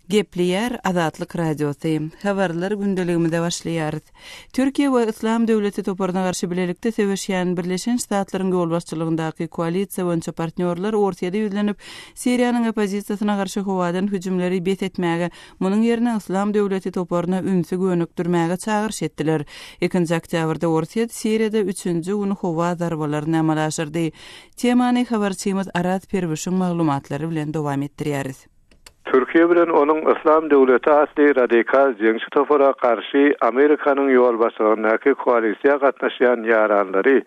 Gepleýär Azatlyk Radiosy. Habarlar gündeligimize başlaýarys. Türkiýe we Yslam döwleti toparyna garşy bilelikde söweşýän Birleşen Ştatlaryň ýolbaşçylygyndaky koalisiýa boýunça partnýorlar Orsýede ýüzlenip, Siriýanyň oppozisiýasyna garşy howadan hüjümleri bes etmäge, munuň ýerine Yslam döwleti toparyna ünsi gönükdirmäge çagyryş etdiler. Ikinji oktýabrda Orsýet Siriýada üçünji gün howa zarbalaryny amala aşyrdy. Temany habarçymyz Araz Perwişiň maglumatlary bilen dowam etdirýäris. Türkiýe bilen onuň Yslam döwleti atly radikal jeňçi topara garşy Amerikanyň ýolbaşçylygyndaky koalisiýa gatnaşýan ýaranlary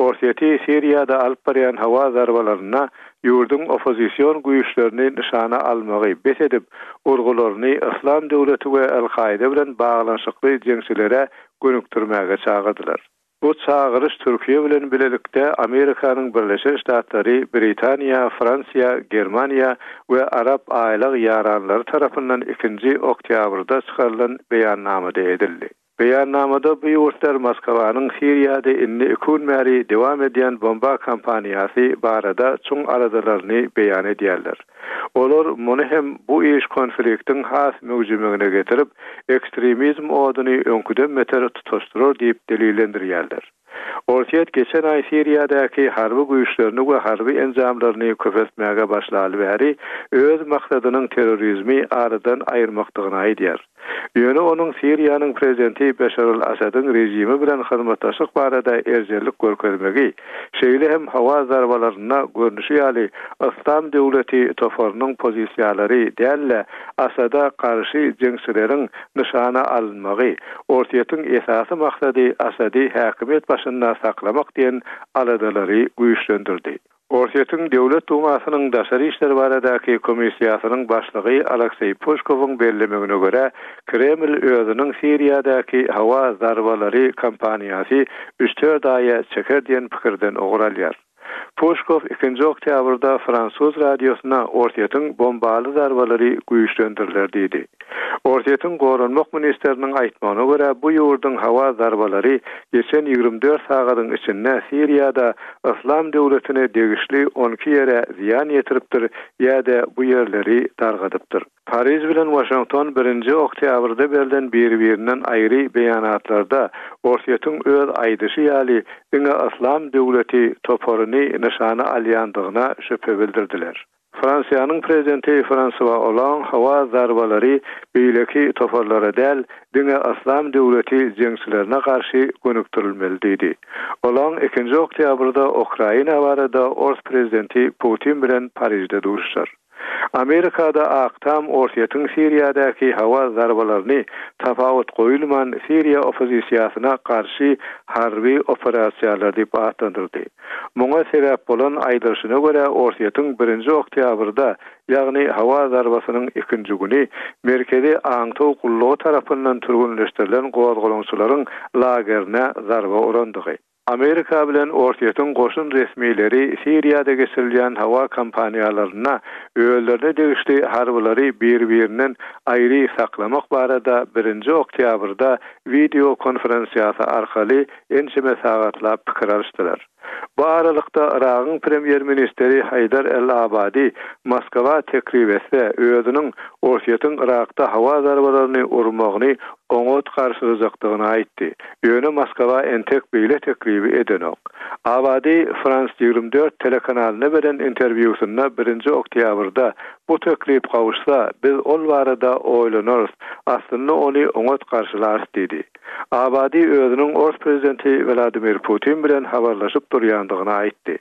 Orsýeti Siriýada alyp barýan howa zarbalarynda ýurduň oppozision güýçlerini nyşana almagy bes edip, urgularyny Yslam döwleti we Al-Kaýda bilen baglanyşykly jeňçilere gönükdirmäge çagyrdylar. Bu çagyryş Türkiýe bilen bilelikde Amerikanyň Birleşen Ştatlary, Britaniýa, Fransiýa, Germaniýa we Arap aýlag ýaranlary tarapyndan ikinji oktýabrda çykarylan beýannamada edildi. Beýannamada bu ýurtlar Moskwanyň Siriýada indi iki gün bäri dowam edýän bomba kampaniýasy barada çuň aladalaryny beýan edýärler. Olar muny hem bu iş konfliktiň has möwjemegine getirip, ekstremizm oduny öňküden beter tutaşdyrar diýip delillendirýärler. Orsýet geçen aý Siriýadaky harby güýçlerini we harby enjamlaryny köpeltmäge başlaly bäri öz maksadynyň terrorizmi aradan aýyrmakdygyny aýdýar. Ýöne onuň Siriýanyň prezidenti Beşar al-Assadyň režimi bilen hyzmatdaşlyk barada erjellik görkezmegi, şeýle hem howa zarbalarynda görnüşi ýaly Yslam döwleti toparynyň pozisiýalary däl-de, Asada garşy jeňçileriň nyşana alynmagy, Orsýetiň esasy maksady Asady häkimiýet başynda saklamak diýen aladalary güýçlendirdi. Orsýetiň Döwlet Dumasynyň daşary işler baradaky komissiýasynyň başlygy Alekseý Puşkowyň bellemegine görä, Kreml özüniň Siriýadaky howa zarbalary kampaniýasy üç-dört aýa çeker diýen pikirden ugur alýar. Puşkow ikinji oktýabrda fransuz radiosyna Orsýetiň bombaly zarbalary güýçlendiriler diýdi. Orsýetiň goranmak ministriniň aýtmagyna görä, bu ýurduň howa zarbalary geçen 24 sagadyň içinde Siriýada Yslam döwletine degişli 12 ýere zyýan ýetiripdir ýa-da bu ýerleri dargadypdyr. Pariž bilen Waşington birinji oktýabrda berlen biri-birinden aýry beýanatlarda Orsýetiň öz aýdyşy ýaly diňe Yslam döwleti toparyny nyşana alýandygyna şübhe bildirdiler. Fransiýanyň prezidenti Fransua Olland howa zarbalary beýleki toparlara däl, diňe Yslam döwleti jeňçilerine garşy gönükdirilmeli diýdi. Olland ikinji oktýabrda Ukraina barada ors prezidenti Putin bilen Parižde duşuşar. Amerikada Ak Tam Orsýetiň Siriýadaky howa zarbalaryny tapawut goýulman Siriýa oppozisiýasyna garşy harby operasiýalar diýip atlandyrdy. Muňa sebäp bolan, aýdylyşyna görä, Orsýetiň birinji oktýabrda, ýagny howa zarbasynyň ikinji güni Merkezi aňtaw gullugy tarapyndan türgenleşdirilen gozgalaňçylaryň lagerine zarba urandygy. Amerika bilen Orsýetiň goşun resmileri Siriýada geçirilýän howa kampaniýalarynda özlerine degişli harbylary bir-birinden aýry saklamak barada birinji oktýabrda wideo konferensiýasy arkaly ençeme sagatlap pikir alyşdylar. Bu aralykda, Yragyň premýer-ministri Haýdar el-Abadi Moskwa teklip etse, özüniň Orsýetiň Yrakda howa zarbalaryny urmagyny oňat garşylajakdygyny aýtdy. Ýöne Moskwa entek beýle teklibi edenok. Abadi France 24 telekanalyna beren interwýusynda birinji oktýabrda bu teklip gowuşsa, biz ol barada oýlanarys, aslynda ony oňat garşylarys diýdi. Abadi özüniň ors prezidenti Wladimir Putin bilen habarlaşyp durýandygyny aýtdy.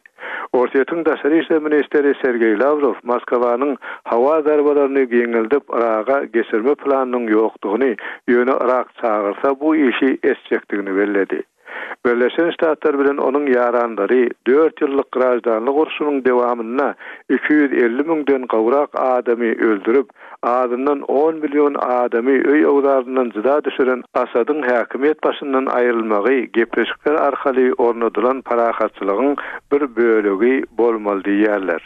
Orsýetiň daşary işler ministri Sergeý Lawrow Moskwanyň howa zarbalaryny giňeldip Yraga geçirme planynyň ýokdugyny, ýöne Yrak çagyrsa bu işi etjekdigini belledi. Birleşen Ştatlar bilen onuň ýaranlary dört ýyllyk graždanlyk urşunyň dowamynda 250 müňden gowrak adamy öldürip, azyndan on million adamy öý-öwzaryndan jyda düşüren Asadyň häkimiýet başyndan aýrylmagy gepleşikler arkaly ornadylan parahatçylygyň bir bölegi bolmaly diýýärler.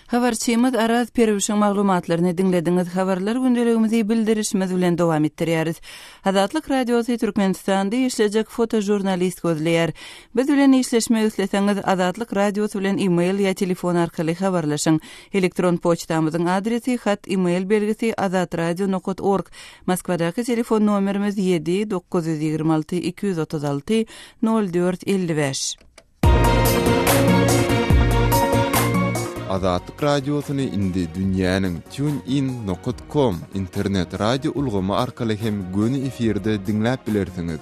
Habarçymyz Araz Perwişiň maglumatlaryny diňlediňiz. Habarlar gündeligimizi bildirişimiz bilen dowam etdirýäris. Azatlyk Radiosy Türkmenistanda işlejek fotožurnalist gözleýär. Biz bilen işleşmek isleseňiz, Azatlyk Radiosy bilen e-mail ýa telefon arkaly habarlaşyň. Elektron poçtamyzyň adresi, hat e-mail belgisi azatradio nokat org, Moskwadaky telefon nomerimiz ýedi 926 236 04 55. Azatlyk Radiosyny indi dünýäniň TuneIn nokat com internet radio ulgamy arkaly hem göni efirde diňläp bilersiňiz.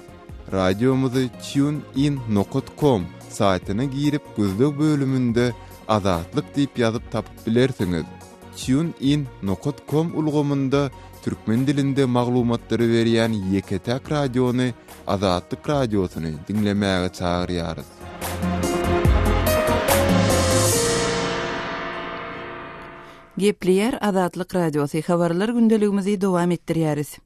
Radiomyzy TuneIn nokat com saýtyna girip gözleg bölüminde Azatlyk diýip ýazyp tapyp bilersiňiz. TuneIn nokat com ulgamynda türkmen dilinde maglumatlary berýän ýeke-täk radiony Azatlyk Radiosyny diňlemäge çagyrýarys. Gepleýär Azatlyk Radiosy, habarlar gündeligimizi dowam etdirýäris.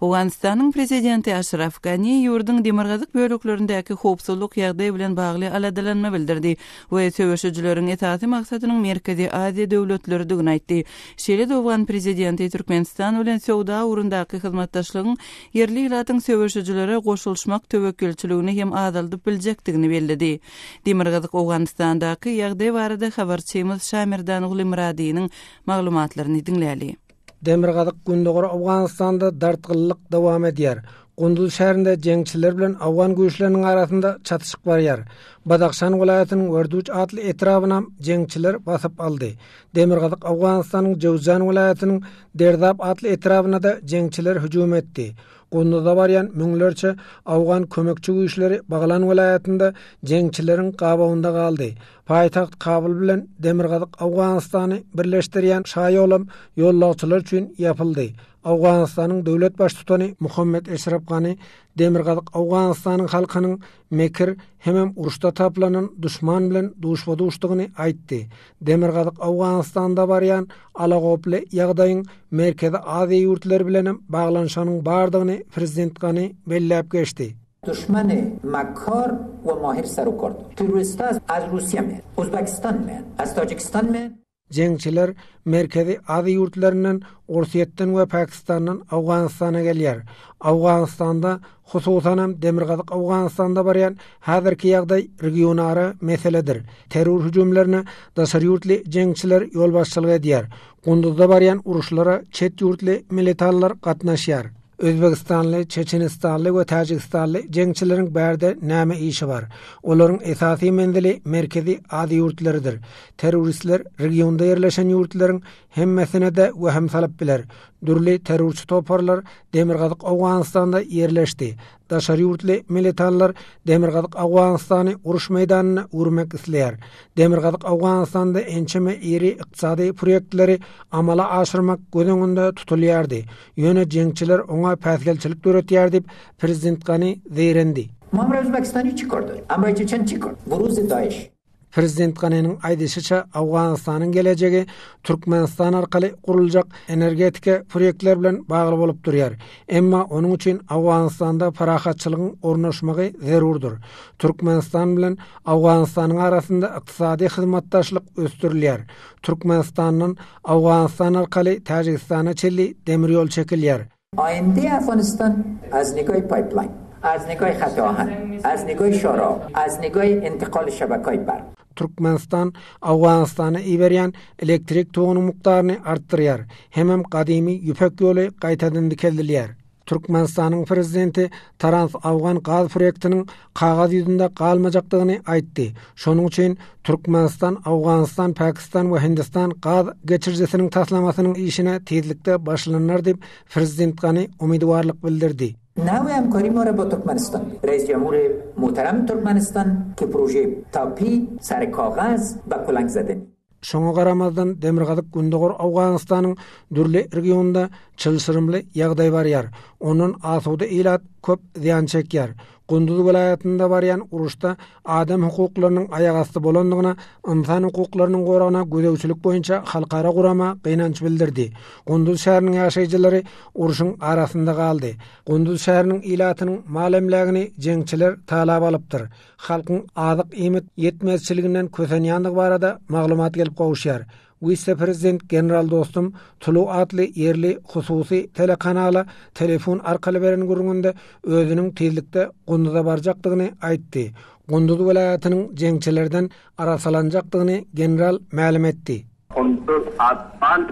Owganystanyň prezidenti Aşraf Gani ýurduň demirgazyk böleklerindäki howpsuzlyk ýagdaýy bilen bagly aladalanma bildirdi we söweşijileriň esasy maksadynyň Merkezi Aziýa döwletleridigini aýtdy. Şeýle-de owgan prezidenti Türkmenistan bilen söwda ugrundaky hyzmatdaşlygyň ýerli ilatyň söweşijilere goşulyşmak töwekgelçiligini hem azaldyp biljekdigini belledi. Demirgazyk Owganystandaky ýagdaý barada habarçymyz Şamerdan Gulymyradynyň maglumatlaryny diňläli. Demirgazyk-gündogar Owganystanda dartgynlylyk dowam edýär. Gunduz şäherinde jeňçiler bilen owgan güýçleriniň arasynda çatyşyk barýar. Badahşan welaýatynyň Werduç atly etrabynam jeňçiler basyp aldy. Demirgazyk Owganystanyň Jöwzjan welaýatynyň Derzap atly etrabyna-da jeňçiler hüjüm etdi. Gunduza barýan müňlerçe owgan kömekçi güýçleri Baglan welaýatynda jeňçileriň gabawynda galdy. Paýtagt Kabul bilen Demirgazyk Owganystany birleşdirýän şaýolam ýolagçylar üçin ýapyldy. Owganystanyň döwlet baştutany Muhammet Eşrap Gani Demirgazyk Owganystanyň halkynyň mekir hemem uruşda taplanan duşman bilen duşba-duşdugyny aýtdy. Demirgazyk Owganystanda barýan alagoply ýagdaýyň Merkezi Aziýa ýurtlary bilenem baglanyşygynyň bardygyny prezident Gani belläp geçdi. Duşmany makkar we mahir serukar terroristler az Russiýa mi, Uzbekistan mi, az Tajikistan mi? Jeňçiler Merkezi Aziýa ýurtlaryndan, Orsýetden we Pakistandan Owganystana gelýär. Owganystanda, hususanam Demirgazyk Owganystanda barýan häzirki ýagdaý regionara meseledir. Terror hüjümlerine daşary ýurtly jeňçiler ýolbaşçylyk edýär. Gunduzda barýan uruşlara çet ýurtly militanlar gatnaşýar. Özbegistanly, çeçenistanly we täjigistanly jeňçileriň bärde näme işi bar? Olaryň esasy menzili Merkezi Aziýa ýurtlarydyr. Terroristler regionda ýerleşen ýurtlaryň hemmesine-de wehim salyp biler. Dürli terrorçy toparlar Demirgazyk Owganystanda ýerleşdi. Daşary ýurtly militanlar Demirgazyk Owganystany uruş meýdanyna öwürmek isleýär. Demirgazyk Owganystanda ençeme iri ykdysady proýektleri amala aşyrmak göz öňünde tutulýardy. Ýöne jeňçiler oňa päsgelçilik döretýär diýip, prezident Gani zeýrendi. Muammer Özbekistani çi kar dor? Amray Çeçen çi kar? Buruzi Daeş. Prezident Ganiniň aýdyşyça, Owganystanyň gelejegi Türkmenistan arkaly guruljak energetika proýektleri bilen bagly bolup durýar. Emma onuň üçin Owganystanda parahatçylygyň ornaşmagy zerurdyr. Türkmenistan bilen Owganystanyň arasynda ykdysady hyzmatdaşlyk ösdürilýär. Türkmenistandan Owganystan arkaly Täjigistana çenli demir ýol çekilýär. Aýynde Afganistan az nigaý paýplaýn, az nigaý hat ahan, az nigaý şara, az nigaý intikal şebekaý bark. Türkmenistan Owganystana iberýän elektrik togunyň mukdaryny artdyrýar, hemem gadymy Ýüpek ýoly gaýtadan dikeldilýär. Türkmenistanyň prezidenti Trans-Awgan gaz proýektiniň kagyz ýüzünde galmajakdygyny aýtdy. Şonuň üçin Türkmenistan, Owganystan, Pakistan we Hindistan gaz geçirijisiniň taslamasynyň işine tizlikde başlanylar diýip, prezident Gani umydywarlyk bildirdi. Nawe hamkari mara ba Turkmenistan Reis jamhur muhterem Turkmenistan ki proje Tapi sar kagaz ba kulang zadeni. Şoňa garamazdan, demirgazyk-gündogar Owganystanyň dürli regionynda çylşyrymly ýagdaý barýar. Ondan asuda ilat köp zyýan çekýär. Gunduz welaýatynda barýan uruşda adam hukuklarynyň aýagasty bolandygyna Ynsan hukuklarynyň goragyna gözegçilik boýunça halkara gurama gynanç bildirdi. Gunduz şäheriniň ýaşaýjylary urşuň arasynda galdy. Gunduz şäheriniň ilatynyň mal-emlägini jeňçiler talap alypdyr. Halkyň azyk-iýmit ýetmezçiliginden kösenýändigi barada maglumat gelip gowuşýar. Wise-prezident general Dostum Tulu atly ýerli hususy telekanala telefon arkaly beren gürrüňinde özüniň tizlikde Gunduza barjakdygyny aýtdy. Gunduz welaýatynyň jeňçilerden arassalanjakdygyny general mälim etdi. Kunduz hatman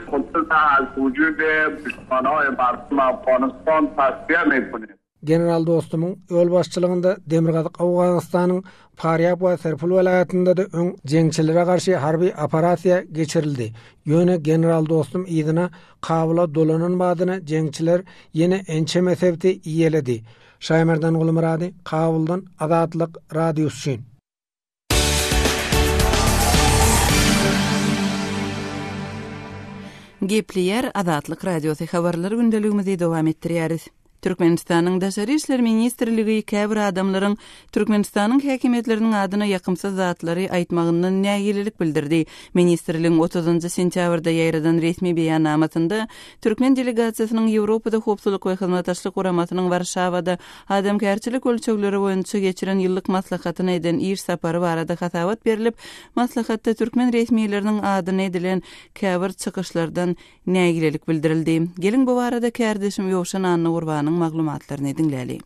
Kunduz az wujud duşmanay mardum Afganistan tasfiye mekunim. General Dostumyň ýolbaşçylygynda Demirgazyk Owganystanyň Farýab we Serpul welaýatynda-da öň jeňçilere garşy harby operasiýa geçirildi. Ýöne general Dostum yzyna Kabula dolanan badyna jeňçiler ýene ençeme sebiti eýeledi. Şaýmerdan Gulmyrady, Kabuldan Azatlyk Radiosy üçin. Gepleýär Azatlyk Radiosy habarlar gündeligimizi dowam etdirýäris. Türkmenistanyň Daşary işler ministrligi käbir adamlaryň Türkmenistanyň häkimiýetleriniň adyna ýakymsyz zatlary aýtmagyndan nägilelik bildirdi. Ministrligiň otuzynjy sentýabrda ýaýradan resmi beýannamasynda türkmen delegasiýasynyň Ýewropada Howpsuzlyk we Hyzmatdaşlyk Guramasynyň Warşawada adamkärçilik ölçegleri boýunça geçiren ýyllyk maslahatyna eden iş sapary barada hasabat berlip, maslahatda türkmen resmileriniň adyna edilen käbir çykyşlardan nägilelik bildirildi. Geliň, bu barada kärdeşim Ýowşan Annagurbanyň maglumatlaryny diňläli.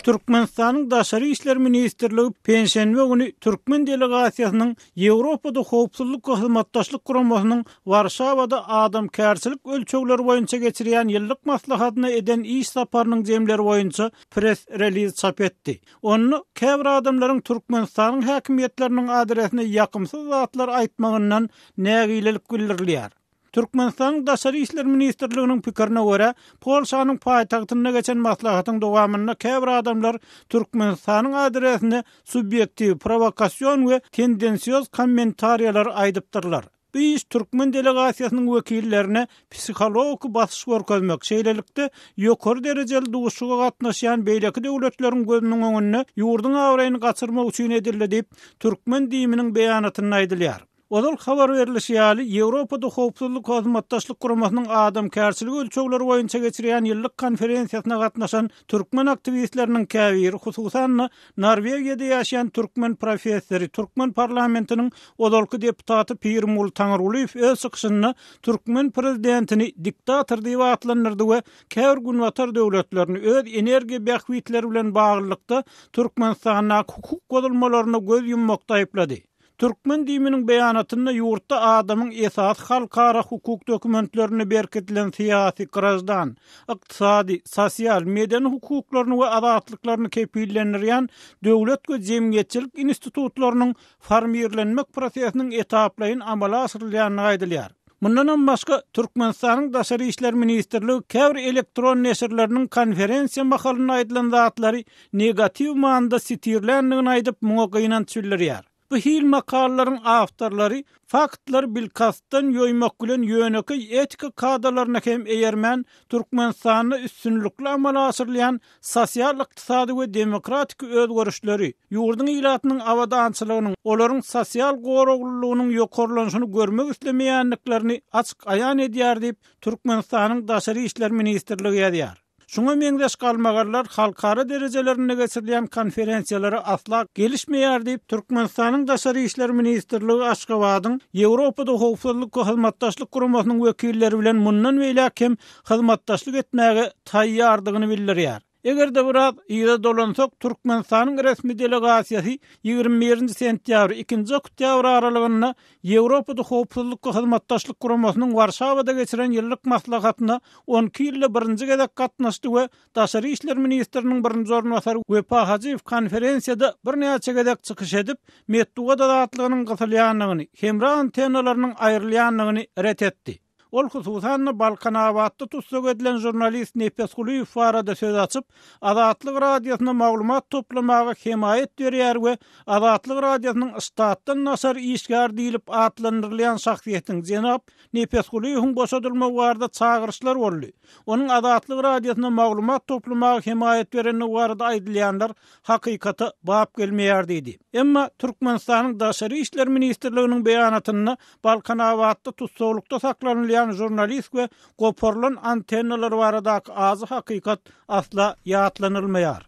Türkmenistanyň Daşary işler ministrligi penşenbe güni türkmen delegasiýasynyň Ýewropada Howpsuzlyk we Hyzmatdaşlyk Guramasynyň Warşawada adamkärçilik ölçegleri boýunça geçirýän ýyllyk maslahatyna eden iş saparynyň jemleri boýunça press-reliz çap etdi. Onda käbir adamlaryň Türkmenistanyň häkimiýetleriniň adresine ýakymsyz zatlar aýtmagyndan nägilelik bildirilýär. Türkmenistanyň Daşary işler ministrliginiň pikirine görä, Polşanyň paýtagtynda geçen maslahatyň dowamynda käbir adamlar Türkmenistanyň adresine subýektiw, prowokasion we tendensioz kommentariýalary aýdypdyrlar. Bu iş türkmen delegasiýasynyň wekillerine psihologiki basyş görkezmek, şeýlelikde, ýokary derejeli duşuşyga gatnaşýan beýleki döwletleriň gözüniň öňünde ýurduň abraýyny gaçyrmak üçin edildi diýip, türkmen DIM-niň beýanatynda aýdylýar. Ozal habar berlişi ýaly, Ýewropada Howpsuzlyk Hyzmatdaşlyk Guramasynyň adamkärçilik ölçegleri boýunça geçirýän ýyllyk konferensiýasyna gatnaşan türkmen aktiwistleriniň käbiri, hususan-da, Norwegiýada ýaşaýan türkmen professory, türkmen parlamentiniň ozalky deputaty Pirimguly Taňrygulyýew öz çykyşynda türkmen prezidentini diktator diýip atlandyrdy we käbir günbatar döwletlerini öz energiýa bähbitleri bilen baglylykda Türkmenistandaky hukuk bozulmalaryna göz ýummakda aýyplady. Türkmen DIM-niň beýanatynda ýurtda adamyň esasy halkara hukuk dokumentlerinde berkidilen syýasy, graždan, ykdysady, sosial, medeni hukuklaryny we azatlyklaryny kepillendirýän döwlet we jemgyýetçilik institutlarynyň formirlenmek prosesiniň etaplaýyn amala aşyrylýandygy aýdylýar. Mundanam başga, Türkmenistanyň Daşary işler ministrligi käbir elektron neşirleriniň konferensiýa mahalynda aýdylan zatlary negatiw manyda sitirländigini aýdyp, muňa gynanç bildirýär. Bu hil makalalaryň awtorlary faktlary bilkastdan ýoýmak bilen ýönekeý etika kadalaryna hem eýermän, Türkmenistanda üstünlikli amala aşyrylýan sosial-ykdysady we demokratiki özgerişleri, ýurduň ilatynyň abadançylygynyň, olaryň sosial goraglylygynyň ýokarlanyşyny görmek islemeýändiklerini açyk aýan edýär diýip, Türkmenistanyň Daşary işler ministrligi ýazýar. Şuňa meňzeş galmagallar halkara derejelerinde geçirilýän konferensiýalara asla gelişmeýär diýip, Türkmenistanyň Daşary işler ministrligi Aşgabadyň Ýewropada Howpsuzlyk we Hyzmatdaşlyk Guramasynyň wekilleri bilen mundan beýläk hem hyzmatdaşlyk etmäge taýýardygyny bildirýär. Eger-de biraz yza dolansak, Türkmenistanyň resmi delegasiýasy 21-nji sentýabr, ikinji oktýabr aralygynda Ýewropada Howpsuzlyk we Hyzmatdaşlyk Guramasynyň Warşawada geçiren ýyllyk maslahatyna on iki ýylda birinji gezek gatnaşdy we daşary işler ministriniň birinji orunbasary Wepa Hajyýew konferensiýada birnäçe gezek çykyş edip, metbugat azatlygynyň gysylýandygyny, hemra antennalarynyň aýrylýandygyny ret etdi. Ol hususan-da Balkanabatda tussag edilen žurnalist Nepes Gulyýew barada söz açyp, Azatlyk Radiosyna maglumat toplamaga hemaýat berýär we Azatlyk Radiosynyň ştatdan daşary işgäri diýlip atlandyrylýan şahsyýetiň, jenap Nepes Gulyýewiň boşadylmagy barada çagyryşlar boldy. Onuň Azatlyk Radiosyna maglumat toplamaga hemaýat berendigi barada aýdylýanlar hakykata bap gelmeýär diýdi. Emma Türkmenistanyň Daşary işler ministrliginiň beýanatynda Balkanabatda tussaglykda saklanylýan žurnalist we goparylan antennalar baradaky ajy hakykat asla ýatlanylmaýar.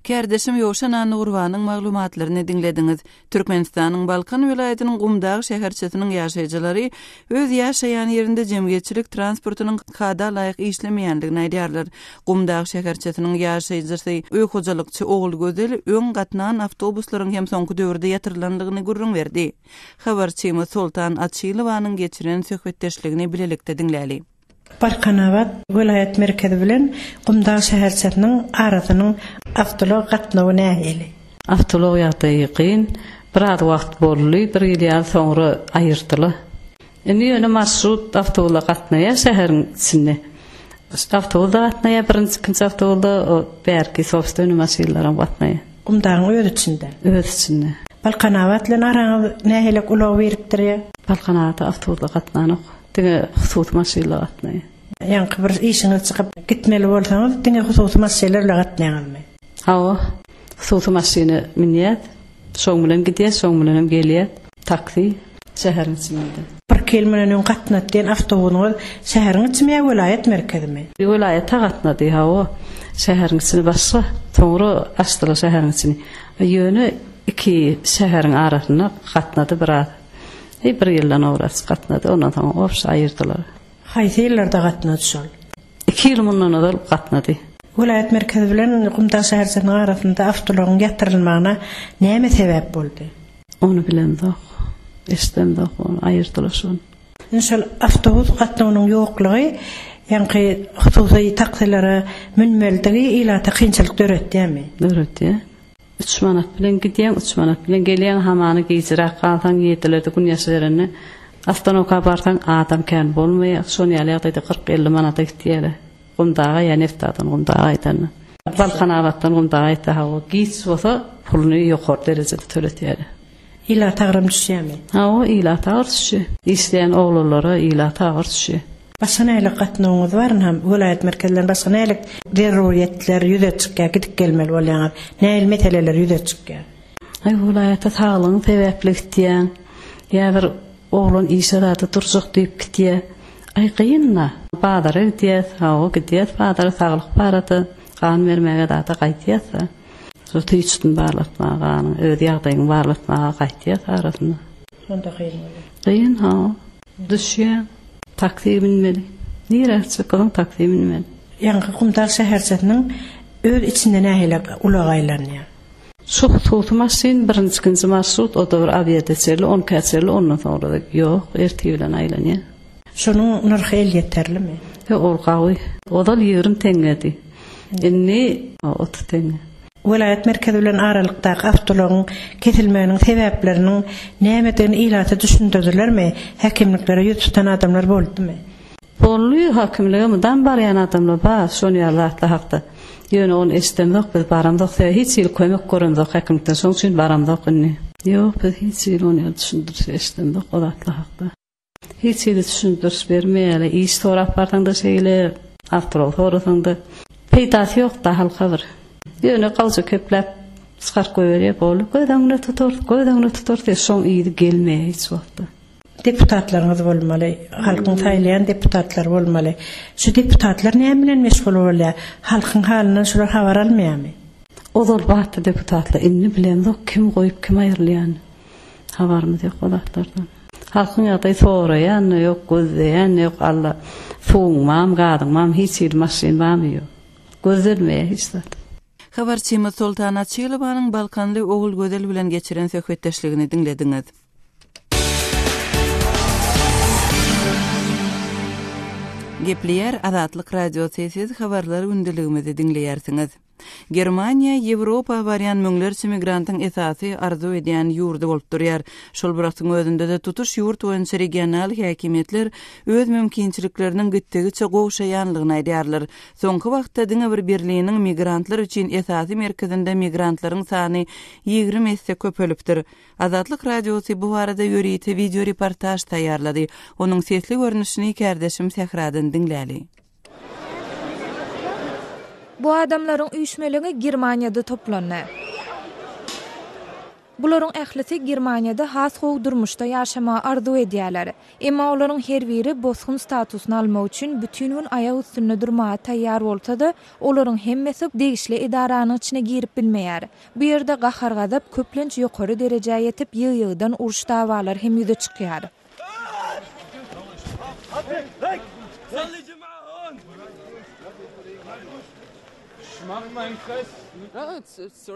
Kärdeşim Ýowşan Annagurbanyň maglumatlaryny diňlediňiz. Türkmenistanyň Balkan welaýatynyň Gumdag şäherçesiniň ýaşaýjylary öz ýaşaýan ýerinde jemgyýetçilik transportynyň kada laýyk işlemeýändigini aýdýarlar. Gumdag şäherçesiniň ýaşaýjysy, öý hojalykçy Ogulgözel öň gatnan awtobuslaryň hem soňky döwürde ýatyrylandygyny gürrüň berdi. Habarçymyz Soltan Açylowanyň geçiren söhbetdeşligini bilelikde diňläli. Balkanabat welaýat merkezi bilen Gumdag şäherçesiniň arasynyň awtoulag gatnawy nähili? Awtoulag ýagdaýy kyn. Biraz wagt boldy, bir ýyl ýaly soňra aýyrdylar. Indi ýöne marşrut awtobuslar gatnaýar şäheriň içinde. Awtobus-da gatnaýar, birinji, ikinji awtobus-da, o bärki sobstwennyý maşynlaram gatnaýar. Gumdagyň öz içinde? Öz içinde. Balkanabat bilen araňyz nähili ulag birikdirýär? Balkanabata awtobuslar gatnanok. Diňe hususy maşynlar gatnaýar. Ýaňky bir işiňiz çykyp gitmeli bolsaňyz diňe hususy maşynlar bilen gatnaýaňyzmy? Hawa, hususy maşyna münýäs, şoň bilen gidýäs, şoň bilenem gelýäs. Taksi şäheriň içinde-de. Birki ýyl mundan öň gatnady diýen awtobusyňyz şäheriň içimi ýa welaýat merkezimi? Welaýata gatnady, hawa. Şäheriň içini başga, soňra açdylar şäheriň içini. Ýöne iki şäheriň arasynda gatnady biraz. Heý, bir ýyldan owraç gatnady, ondan soň obşy aýyrdylar. Haýsy ýyllarda gatnady şol? Iki ýyl mundan ozal gatnady. Welaýat merkezi bilen Gumdag şäherçesiniň arasynda awtoulagyň ýatyrylmagyna näme sebäp boldy? Ony bilemzok. Eşidemzok ony, aýyrdylar şony. Indi şol awtobus gatnawynyň ýoklugy ýaňky hususy taksilere münmelidigi ilata kynçylyk döretýärmi? Döretýär. Üç manat bilen gidýäň, üç manat bilen gelýäň, hamana gijiräk galsaň, ýedilerde gün ýaşyberende, ostanowka barsaň, adam kän bolmaýar. Şon ýaly ýagdaýda 40-50 manada gitýärler. Gumdaga ýa Neftadan Gumdaga aýdanda. Balkanabatdan Gumdaga aýtsa, hawa, giç bolsa, puluny ýokary derejede töletýärler. Ilata agram düşýärmi? Hawa, ilata agyr düşýär. Işleýän oglanlara ilata agyr düşýär. Başga nähili gatnawyňyz bar ynha, welaýat merkezlerinden başga nähili zerurýetler ýüze çykýar, gidip gelmeli bolýaňyz? Nähili meseleler ýüze çykýar? Aý, welaýata saglygyň sebäpli gitýäň. Ýa bir oglan işe zada durjak diýip gitýär. Aý, kyn-da. Bazara gidýäs, hawa, gidýäs bazara, saglyk barada, gan bermäge zada gaýdýas-da. Şo tüýçüsini barlatmaga, ganyň, öz ýagdaýyňy barlatmaga gaýtýas arasynda. Şonda kyn bolýar. Kyn, hawa. Düşýäň. Taksi münmeli. Nirä gitjek bolsaň taksi münmeli. Ýaňky Gumdag şäherçesiniň öz içinde nähili ulag aýlanýar? Şu hususy maşyn birinji ikinji marşrut o-da bir obýede çenli, on ikä çenli ondan soňra-da ýok, ertir bilen aýlanýar. Şonuň nyrhy elýeterlimi? Ýok, ol gawy. Ozal 20 teňňedi. Indi 30 teňňe. Welaýat merkezi bilen aralykdaky awtoulagyň kesilmeginiň sebäpleriniň nämedigini ilata düşündirdilermi? Häkimliklere ýüz tutan adamlar boldumy? Boldy, häkimlige mydam barýan adamlar bar, şon ýaly zatlar hakda. Ýöne ony eşidemzok, biz baramzok, sebäbi hiç hili kömek göremzok häkimlikden, şoň üçin baramzok indi. Ýok, biz hiç hili ony ýaly düşündiriş eşidemzok o zatlar hakda. Hiç hili düşündiriş bermeýärler. Iş sorap barsaň-da şeýle, awtoulаг sorasaň-da. Peýdasy ýok-da halka bir. Ýöne gawja kepläp çykaryp goýberýär, boldy. Göz öňüne tutarys, göz öňüne tutarys diýýär, şoň yzy gelmeýär hiç wagtda. Deputatlaryňyz bolmaly, halkyň saýlaýan deputatlary bolmaly. Şu deputatlar näme bilen meşgul bolýar? Halkyň halyndan şular habar almaýarmy? Ozal bardy deputatlar, indi bilemzok kim goýup kim aýrylýanyny. Habarymyz ýok o zatlardan. Halkyň ýagdaýy soraýan-da ýok, gözleýän-de ýok, Alla suwuň barmy, gazyň barmy, hiç hili maşyn barmy ýok. Gözlenmeýär hiç zat. Habarçymyz Soltan Açylowanyň balkanly Ogulgözel bilen geçiren söhbetdeşligini diňlediňiz. Gepleýär Azatlyk Radiosy, siz habarlar gündeligimizi diňleýärsiňiz. Germaniýa Ýewropa barýan müňlerçe migrantyň esasy arzuw edýän ýurdy bolup durýar. Şol bir wagtyň özünde-de tutuş ýurt boýunça regional häkimiýetler öz mümkinçilikleriniň gitdigiçe gowşaýanlygyny aýdýarlar. Soňky wagtda diňe bir Berliniň migrantlar üçin esasy merkezinde migrantlaryň sany 20 esse köpelipdir. Azatlyk Radiosy bu barada ýörite wideoreportaž taýýarlady. Onuň sesli görnüşini kärdeşim Sähradan diňläli. Bu adamlaryň üýşmeleňi Germaniýada toplandy. Bularyň ählisi Germaniýada has gowy durmuşda ýaşamagy arzuw edýärler. Emma olaryň her biri bosgun statusyny almak üçin bütin gün aýak üstünde durmaga taýýar bolsa-da, olaryň hemmesi degişli edaranyň içine girip bilmeýär. Bu ýerde gahar-gazap köplenç ýokary derejä ýetip, ýygy-ýygydan uruş-dawalar hem ýüze çykýar.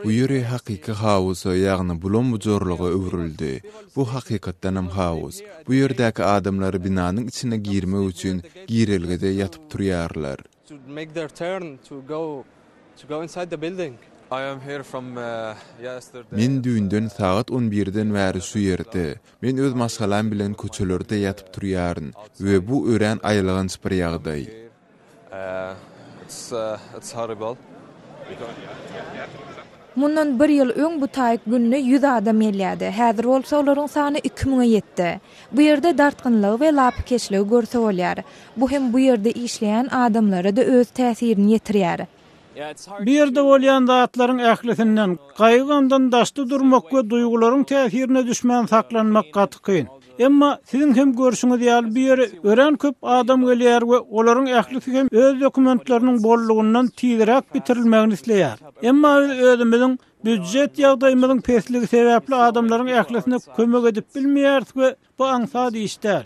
Bu ýeri hakyky haosa, ýagny bulam-bujarlyga öwrüldi. Bu hakykatdanam haos. Bu ýerdäki adamlar binanyň içine girmek üçin girelgede ýatyp turýarlar. Men düýnden sagat on birden bäri şu ýerde. Men öz maşgalam bilen köçelerde ýatyp turýaryn we bu örän aýylganç bir ýagdaý. Mundan bir ýyl öň bu taýyk günde ýüz adam gelýärdi, häzir bolsa olaryň sany iki müňe ýetdi. Bu ýerde dartgynlygy we lapykeçligi görse bolýar. Bu hem bu ýerde işleýän adamlara-da öz täsirini ýetirýär. Bu ýerde bolýan zatlaryň ählisinden, gaýgy-gamdan daşda durmak we duýgularyň täsirine düşmän saklanmak gaty kyn. Emma, siziň hem görşüňiz ýaly, bu ýere örän köp adam gelýär we olaryň ählisi hem öz dokumentleriniň bollugyndan tizräk bitirilmegini isleýär. Emma biz özümiziň býujet ýagdaýymyzyň pesligi sebäpli adamlaryň ählisine kömek edip bilmeýäris we Bu aňsat iş däl.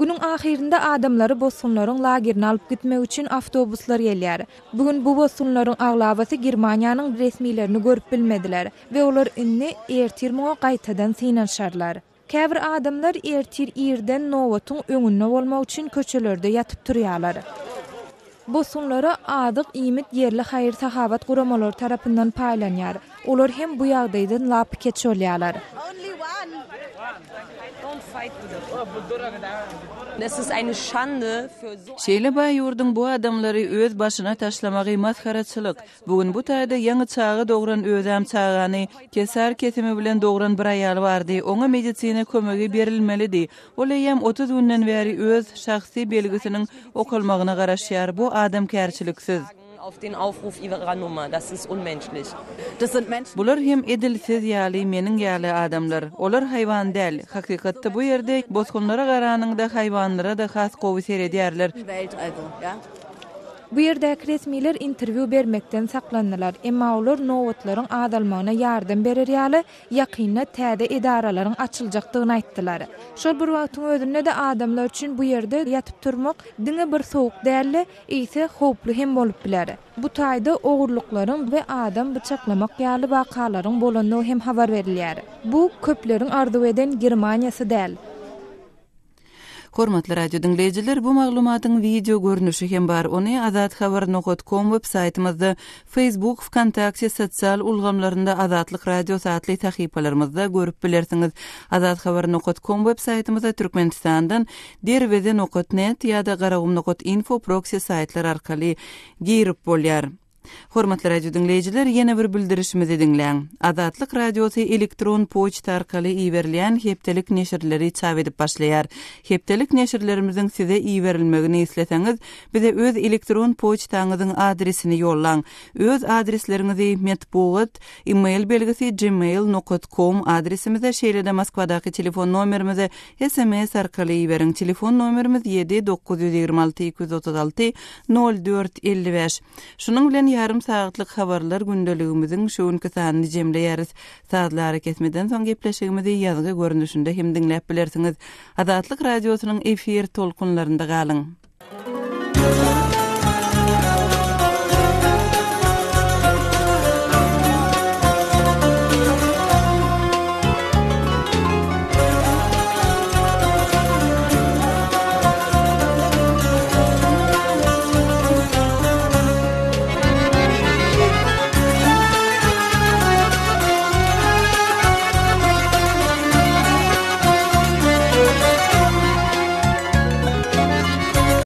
Günüň ahyrynda adamlary bosgunlaryň lagerine alyp gitmek üçin awtobuslar gelýär. Bu gün bu bosgunlaryň aglabasy Germaniýanyň resmilerini görüp bilmediler we olar indi ertir muňa gaýtadan synanyşarlar. Käbir adamlar ertir irden nobatyň öňünde bolmak üçin köçelerde ýatyp turýarlar. Bosgunlara azyk, iýmit ýerli haýyr-sahawat guramalary tarapyndan paýlanýar. Olar hem bu ýagdaýdan lapykeç bolýarlar. Şeýle baý ýurduň bu adamlary öz başyna taşlamagy masgaraçylyk. Bu gün bu taýda ýaňy çaga dogran özem çagany kesar kesimi bilen dogran bir aýal bardy. Oňa medisina kömegi berilmelidi. Ol eýýäm 30 günden bäri öz şahsy belgisiniň okalmagyna garaşýar. Bu adamkärçiliksiz. Bular hem edil siz ýaly, meniň ýaly adamlar. Olar haýwan däl. Hakykatda bu ýerde bosgunlara garanyňda haýwanlara-da has gowy seredýärler. Bu ýerdäki resmiler interwýu bermekden saklandylar, emma olar nobatlaryň azalmagyna ýardam berer ýaly ýakynda täze edaralaryň açyljakdygyny aýtdylar. Şol bir wagtyň özünde-de adamlar üçin bu ýerde ýatyp-turmak diňe bir sowuk däl-de, eýse howply hem bolup biler. Bu taýda ogurlyklaryň we adam byçaklamak ýaly wakalaryň bolandygy hem habar berilýär. Bu, köpleriň arzuw eden Germaniýasy däl. Hormatly radio diňleýjiler, bu maglumatyň wideo görnüşi hem bar. Ony azathabar nokat kom web saýtymyzda, Facebook, Wkontakte sosial ulgamlarynda Azatlyk Radiosy atly sahypalarymyzda görüp bilersiňiz. Azathabar nokat kom web saýtymyza Türkmenistandan Derweze nokat net ýa-da Garagum nokat info proksi saýtlar arkaly girip bolýar. Hormatly radio diňleýjiler, ýene bir bildirişimizi diňläň. Azatlyk Radiosy elektron poçta arkaly iberilýän hepdelik neşirleri çap edip başlaýar. Hepdelik neşirlerimiziň size iberilmegini isleseňiz, bize öz elektron poçtaňyzyň adresini ýollaň. Öz adresleriňizi metbugat, e-mail belgisi gmail nokat kom adresimize, şeýle-de Moskwadaky telefon nomerimize sms arkaly iberiň. Telefon nomerimiz ýedi 926 236 04 55. Şunuň bilen ýarym sagatlyk habarlar gündeligimiziň şu günki sanyny jemleýäris. Sazly arakesmeden soň gepleşigimizi ýazgy görnüşinde hem diňläp bilersiňiz. Azatlyk Radiosynyň efir tolkunlarynda galyň!